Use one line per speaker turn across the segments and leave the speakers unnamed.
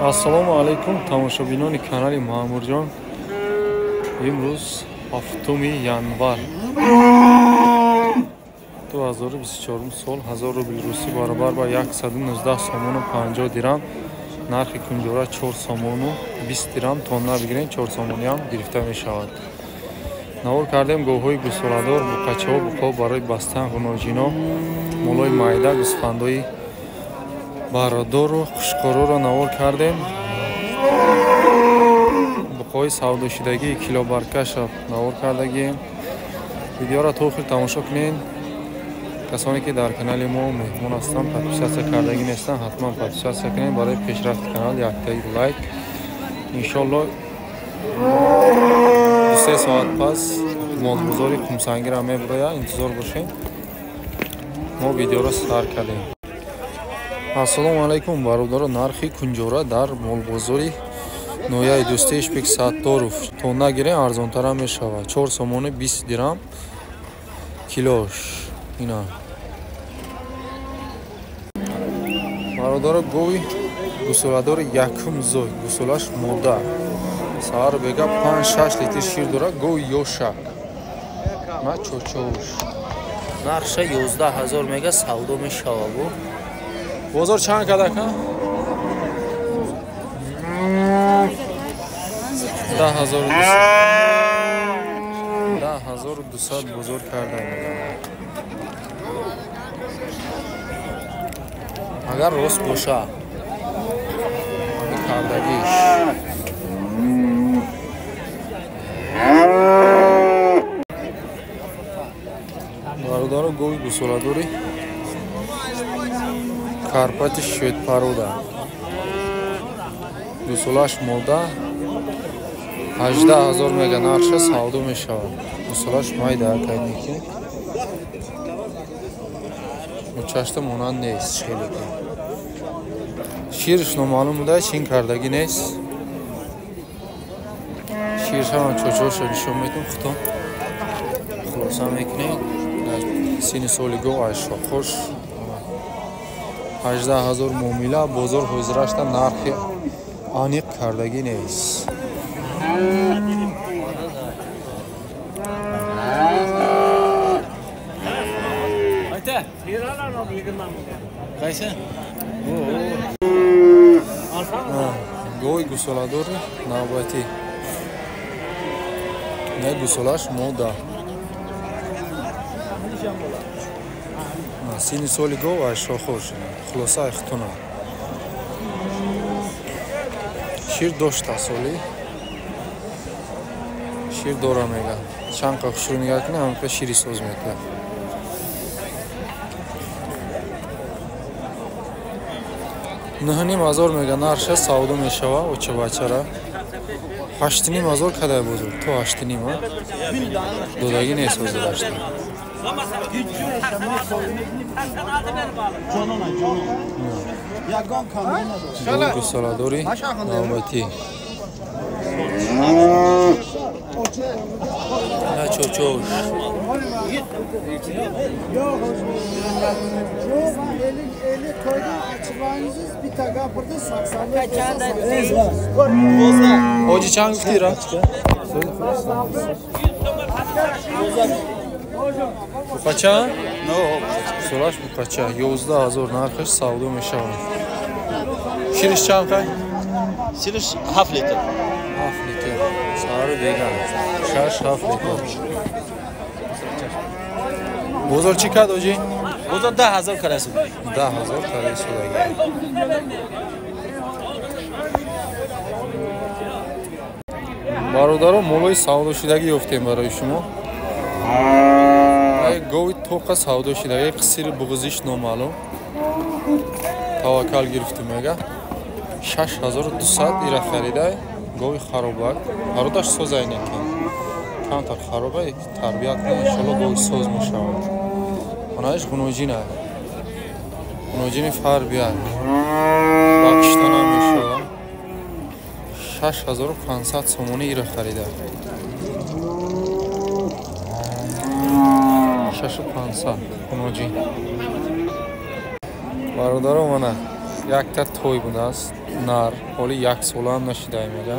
Ассалому алайкум тамошобинони канали Маъмурҷон. Имрӯз 7 январ 2024 сол 1000 рубл русӣ баробар ба 119 сомону 50 дирам. Нархи кунҷора 4 сомону 20 дирам, тонна бигирем 4 сомониам гирифта мешавад. Навор кардем говҳои гусоладор, буқачаҳо, буқҳо барои бастан, ғуноҷино, молои майда, гӯсфандои бародору хушқороро навор кардем. Буқҳои савдошидагии килобаркаша навор кардагием. Видеоро то охир тамошо кунед. Касоне ки дар канали мо меҳмон ҳастанд, подписатсия кардагӣ нестанд, ҳатман подписатсия кунед барои пешрафти канал, яктаи лайк. Иншоалло 2-3 соат пас молбозори Қумсангира мебирояд, интизор бошед. Мо видеоро сар кардем. Ассалому алайкум бародаро, нархи кунҷора дар молбозори ноҳияи Дӯстии Ишбек Сатторов. Тонна гирем арзонтара мешавад. 4 сомони 20 дирам килош. Ина. Бародаро, гови гусоладори якум зой, гусолаш мода. Саҳар бега 5-6 литр шир дорад, гови ёшак. На чочош.
Нархша 11 000 мега савдо мешавад.
Бозор чанд кадака? 10 200. 10 200 бозор карда. Агар рост боша кардагиш. Бародаро, гови гусоладори Карпати шведпаруда. Гусолаш мода 18 000 мега нархша савдо мешавад. Гусолаш майда акадники. Мучашта монанд нест хеле. Ширш номаълум буда, чин кардагӣ нест. Ширшам чочоша нишон медум, худтон хулоса мекунед. Сини соли гов айшохош 18 000 муомила, бозор ҳозирашта нархи аниқ кардагӣ нест. Гови гусоладори навбатӣ. Не гусолаш мода. Сини соли гов айшохош. Хулоса айхтуна. Шир дошта соли. Шир дора мега. Чанд қа хушрӯ нигаҳ кунед, ҳамка шири соз мекунад. 9 500 мега нархша савдо мешава, оча бачара. 8 500 кадай бозор? То 8 500 додагӣ нест ҳозирашта. Гусоладори навбатӣ. На чочош. Ҳоҷи чанд гуфтӣ ра? Буқача? Гусолаш буқача. 11 000 нархаш савдо мешавад. Шириш чанд қай?
Шириш 7 литр.
7 литр. Саҳару бега 6-7 литр. Бозор чӣ кард ҳоҷӣ?
Бозор 10 000 карасуд.
10 000 карасуд. Бародаро, молои савдошидагӣ ёфтем барои шумо. Гови тоқа савдошидагӣ, қисири буғзиш номаълум. Таваккал гирифтум мега. 6200 ира харида. Гови харобак. Хародаш созай неки. Камтар хароба тарбият кунад, иншоалло гови соз мешавад. Онаиш ғуноҷина. Ғуноҷини фарбият. Ба кишта намешавад. 6500 сомонӣ ира харида. 6500 ғуноҷин. Бародаро, мана якта той будааст. Нар ҳоли як солаам нашидай мега.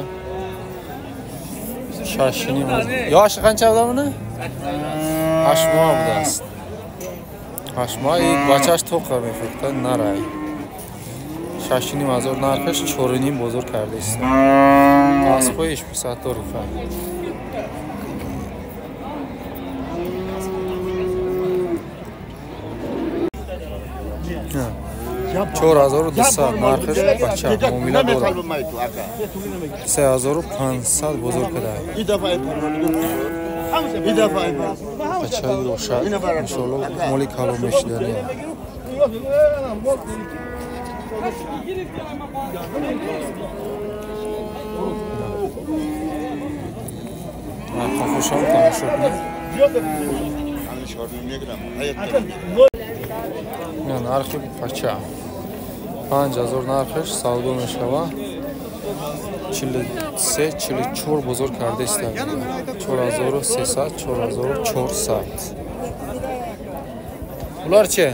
Шашним. Yoshi qancha буда буни? 8 моҳ будааст. 8 моҳ бачааш тоқа мефурӯхта нарай. 6,5 ҳазор нархаш 4,5 бозор кардааст. Аспоиш 500 руфа. Чор ҳазору дусад нархаш бача муомила дорад. 3500 бозор кардааст. Бача ёшад, иншоалло моли калон мешидани. Хушам тамошо кунед. Нархи бача 5000 нархаш савдо мешавад. 43-44 бозор кардааст. 4300, 4400. Bular че?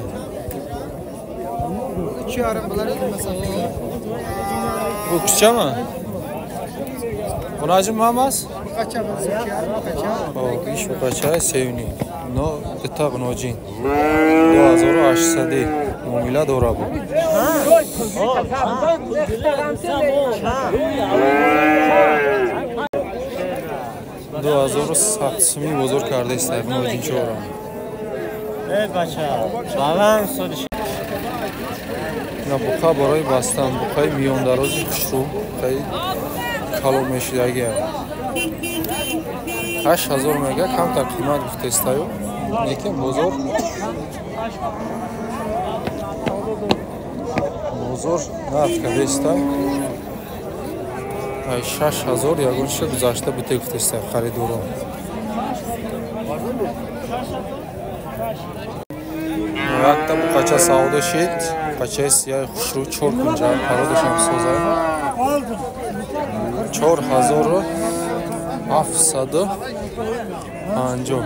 Bu kuchami? Bunajim emas? Ish buqacha sevni. Но дта гнojin. 2800 муомила дора бу. 2100 сумӣ бозор кардааст гнojin чора. На буқа барои бастан, буқаи миёндарози хушрӯ, буқаи калон мешидагия. 8000 мега камтар қимат гуфтаистаю, лекин бозор нарх кардааста. 6000 ягон чиз гузашта бите гуфтааста харидорон. Якта буқача савдо шид, буқачаи сияи хушрӯ 4 кунҷа, пародашам соза. 4750.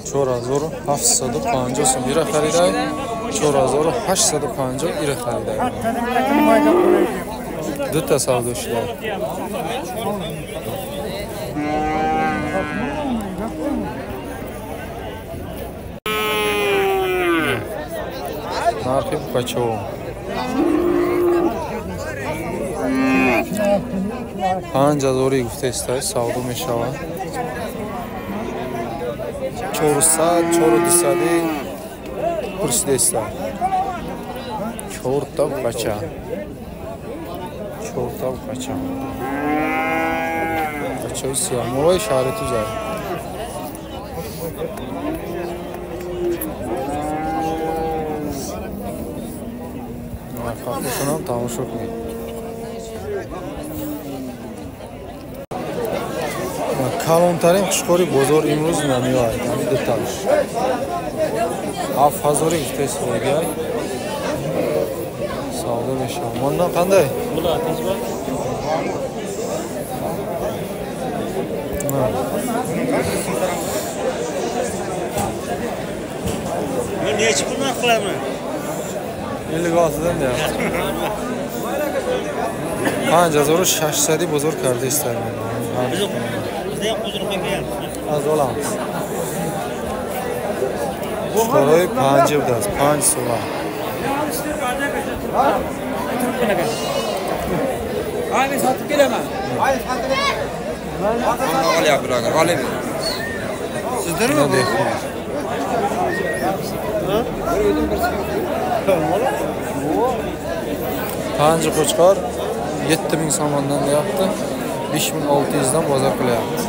4750 сум ира харидай, 4850 ира харидай. Дута савдо шуда. Нархи буқачаҳо 5000 гуфтааст, савдо мешавад. 400, 4200 пурсидааст. 4 та буқача. 4 та буқача. Бачаи сиёҳ молои шаҳри Тузай. Фақатшонам тамошо кунед. Калонтарин хушхори бозор имрӯз намеояд, ҳамин дуташ. 7000 гуфтааст вогай. Савдо мешавад. Мондан қандай?
Nechi pul narx qilaman?
56dan deyapti. 5600 бозор кардааст. Аз олamiz. Хушхорҳои панҷа будааст, 5 сола. Панҷ qo'chqor 7000 somondan deyapti, 5600 dan bozor qilyapti.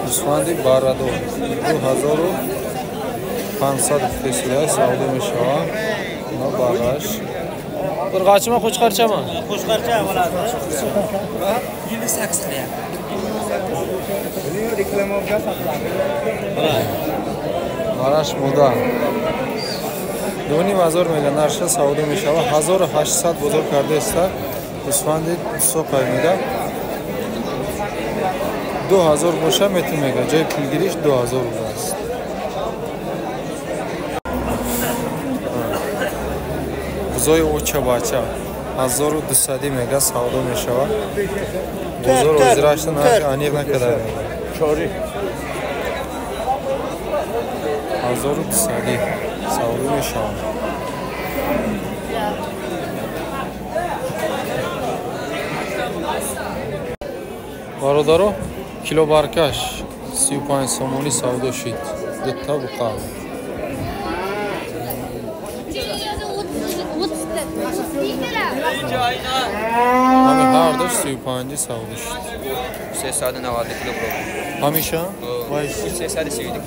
Гӯсфанди баррадор 2500 гуфтаистуда савдо мешавад. На барраш. Qurg'ochimi, qo'chqorchami?
Qo'chqorcha bo'ladi. 28 qilyapti.
Бараш мода. 2500 мега нарша савдо мешавад. 1800 бозор кардааст. Гӯсфанди соқай мега. 2000 боша метун мега. Ҷои пулгириш 2000 будааст. Бузои оча бача 1200 мега савдо мешавад. Бозор ҳозирашта нархи аниқ накарда мега. 1200 савдо мешавад. Бародаро, кило баркаш 35 сомонӣ савдо шид. Дута буқа. Ҳами ҳардуш 35 савдо шид.
390 кило.
Ҳамеша?
332 кило.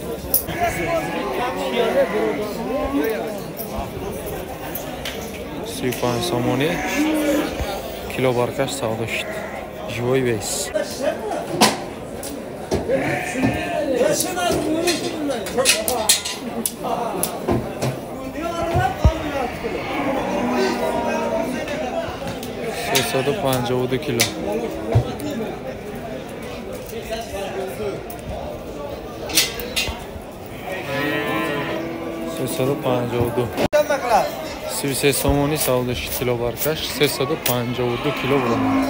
35 сомонӣ кило баркаш савдо шид. Живой вес. 352 кило. 352. 33 сомонӣ савдо шид кило баркаш. 352 кило буромад.